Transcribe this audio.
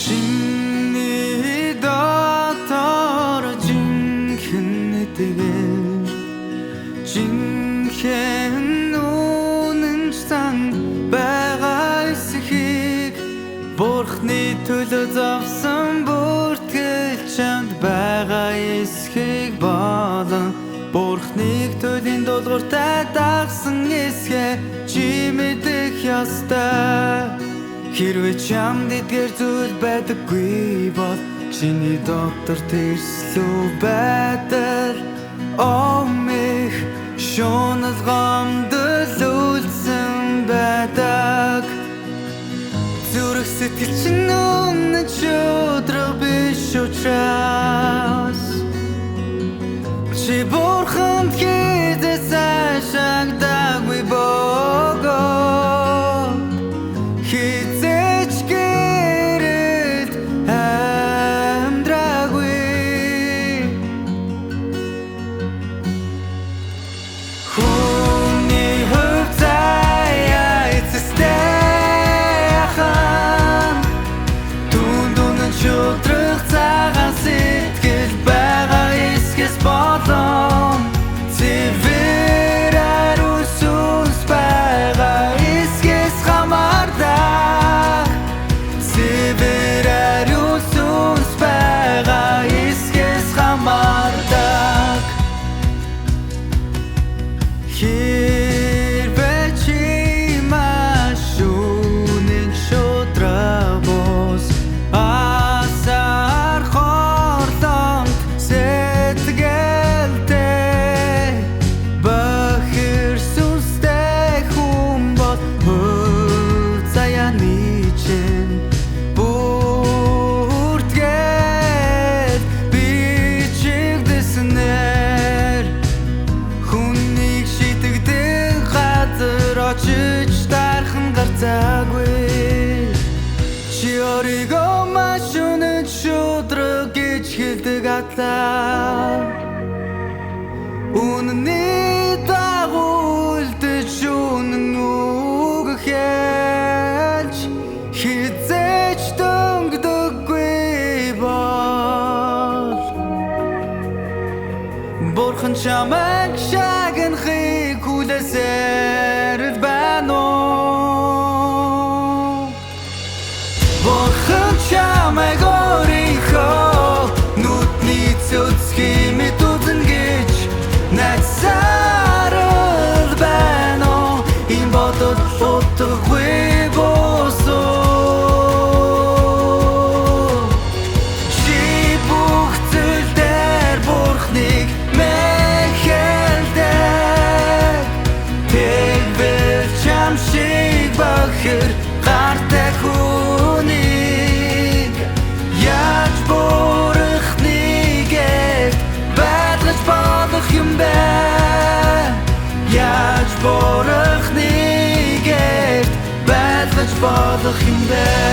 Чиний дотор жинхэнэ итгэл, жинхэнэ үнэнч зан байгаа эсэхийг, Бурхны төлөө зовсон бүртгэл чамд байгаа эсхийг болон Бурхныг төлийн дуулууртай дагсан эсхээ чи мэдэх ёстой. Хэрвээ чамд эдгээр зүйл байдаггүй бол чиний дотор тэрслүү байдал, омих шунал гомдол үлдсэн байдаг. Зүрх сэтгэл чинь үнэн шудраг биш учраас чи Бурханд хэзээ сайшаагдаагүй бөгөөд хэзээ ч гэрэлд амьдраагүй. Хүний хувь заяа эцэстэй ахын түнд үнэн шудраг цагаан сэтгэл байгаа эсхээс болон цэвэр ариун сүнс байгаа эсхээс хамаардаг. Цэвэр ариун сүнс байгаа эсхээс хамаардаг. Хэрвээ чи маш үнэн шудраг бус асар хорломт сэтгэлтэй бохир сүнстэй хүн бол хувь заяаны чинь бүртгэл бичигдсэнээр хүнийг шийтгдэг газар очиж дарах нь гарцаагүй. Чи өөрийгөө маш үнэн шудраг гэж хэлдэг атлаа үнэний дагуу үлдэж үнэн үг хэлж хэзээ ч дөнгөдөггүй бол Бурхан чамайг шагнахыг хүлээсээр л байна уу? Бурхан чамайг өөрийнхөө нүдний цөцгий мэт үзнэ гэж найдсаар л байна уу? Энэ бодол утгагүй босуу. Чи бүх зүйл дээр Бурхныг мэхэлдэг. Тэгвэл чам шиг бохир гартай хүнийг яаж Бурхныг байлгаж болох юм бэ? Яаж Бурхныг байлгаж болох юм бэ?